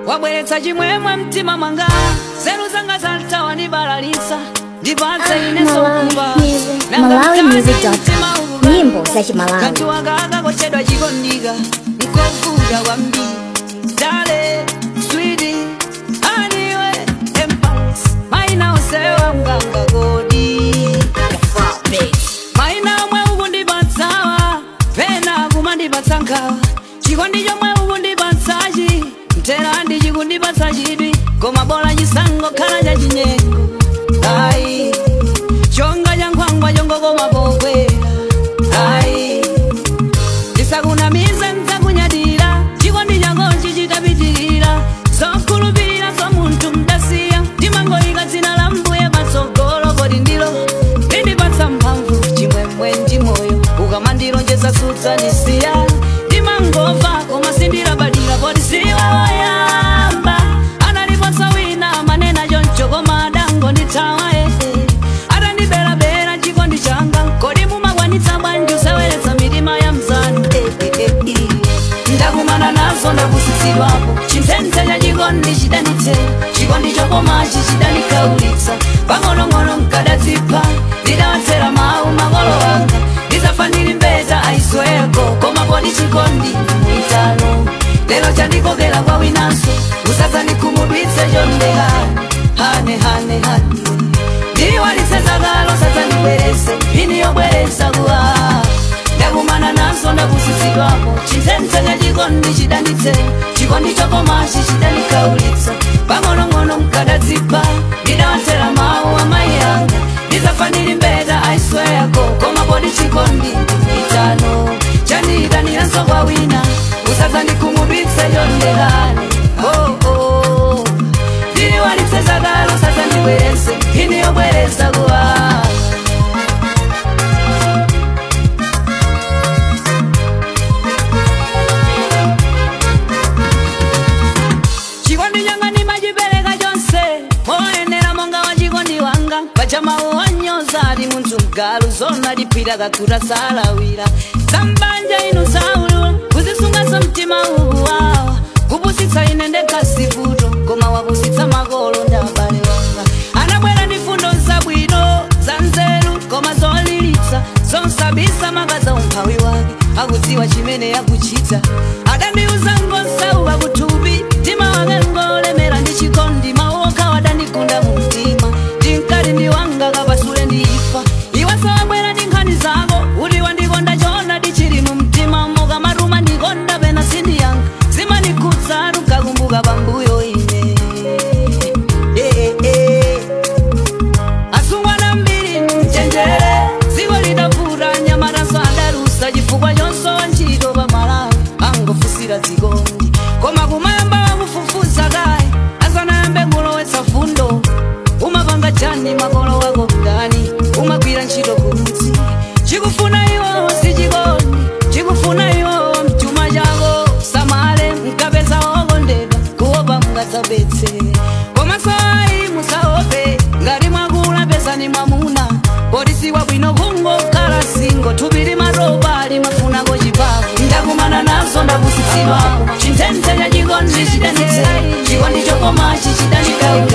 Wabweretsa chimwemwe mtima mwanga, nzeru zanga zalitawandibalalisa. Ndipatse inenso kumva. MalawiMusic.com, nyimbo za Chimalawi. Kanthu wakaka kochedwa chikondika, nkovuta kwambiri. Dale, sweetie, aniwe, empires. Maina osewa mganga kodi. Maina omwe ukundipatsawa, pena kumandipatsa nkhawa. Chikondi chomwe ukundipatsachi, mtera ndi chikundipatsa chidwi, koma bola chisangokhala chachinyengo. Ai, chonga cha nkhwangwa chongokoma pokwera. Ai, ndisakunamize nzakunyadira, chikondi chakochi chitapitirira. Zokhulupirira za munthu mdasiya, ndimangoyika dzina la mbuye patsogolo kodi ndilo lindipatsa mphamvu, chimwemwe ndi moyo. Ukamandilonjeza sudzandisiya, ndimangomva koma sindilabadira poti siwe woyamba. Analipotsa wina manena choncho koma adangondithawa atandiberabera chikondi changa. Kodi mumakwanitsa bwanji useweretsa mitima ya mzanu? Ndakumana nazo ndapusitsidwapo, chimsense cha chikondi chidanitse, chikondi chokomachi chidanikaulitsa. Pang'onong'ono nkadadzipha, ndidawatsera mawu makolo anga, ndizafa ndili mbeta aisweko, koma poti chikondi mitano lero chandikokera kwa winanso, usadzandikhumudwitse chondeka. Hane hane hane, ndiwalitse zakalo sadzandibwerese, ini yobweresa kuwa. Ndakumana nazo ndapusitsidwapo, chimsense cha chikondi chidanitse, chikondi chokomachi chidanikaulitsa. Pang'onong'ono nkadadzipha, ndidawatsera mawu amayi anga, ndizafa ndili mbeta aisweko, koma poti chikondi mitano chaniyitaniranso kwa wina, usadzandikhumudwitse chondekane. Oh, oh. Ndiliwalitse zakalo sadzandibwerese, ini yobweresa kuwa. Chikondi changa ndimachipereka chonse, moyenera monga wa chikondi wanga. Pacha mawu wanyoza ati munthu mgalu, zona liphira kakhuta salawira. Zambanja inu saulula, kuzisunganso mtima uwu wawa. Kupusitsa ine ndekha sivuto, koma wapusitsa makolo ndi abale wanga. Anabwera ndi fundo zabwino, za nzeru koma zolilitsa, zonsabisa makaza umphawi wake, akudziwa chimene akuchita. Adandiuza ngosauka kuthupi, mtima wake ngolemera ndi chikondi, mawu okha wadanikunda mu mtima. Ndinkati ndi wanga kapasule ndifa, iwe sawabwera ndi nkhani zako, kuti wandikonda chona ndichili mu mtima. Mukamatuma ndikonda pena sindiyanga, zimanikutsa nkakumbuka pambuyo ine. Asungwana mbiri mchenjere, dziko lidavuta nyamataso adalusa, chifukwa chonso ntchito pa Malawi angofusira dzikondi. Koma kumayamba wakufufuza kaye, asanayambe kulowetsa fundo. Umapanga chani makolo wako mdani, umagwira ntchito kuti chikufuna iwowo si chikondi, chikufuna iwowo mchuma chako. Samale mkapeza wokondedwa, kuopa mungadzapetse. Koma sayi musaope, ngati mwakula pesani mwamuna, poti si wabwino kungokhala singo, thupi limatopa limafunako chipavu. Ndakumana nazo ndapusitsidwapo, chimsense cha chikondi chidanitse, chikondi chokomachi chidanikaulitsa.